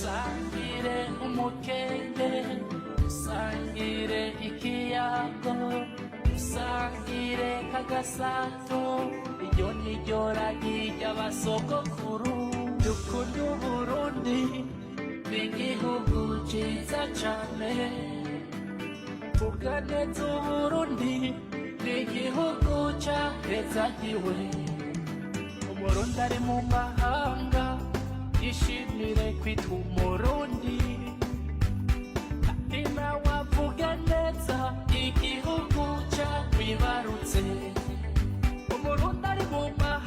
Dusangire umukenge, dusangire ikiyago, dusangire kagasato. Iryo ni ryo ragi ry'abasogokuru. Dukunde Uburundi, ni igihugu ciza cane. Vuga neza Uburundi, ni igihugu cahezagiwe. Umurundi ari mu mahanga yishimire kwitwa Umurundi, kandi nawe avuge neza igihugu cakwibarutse. Umurundi ari mu mahanga.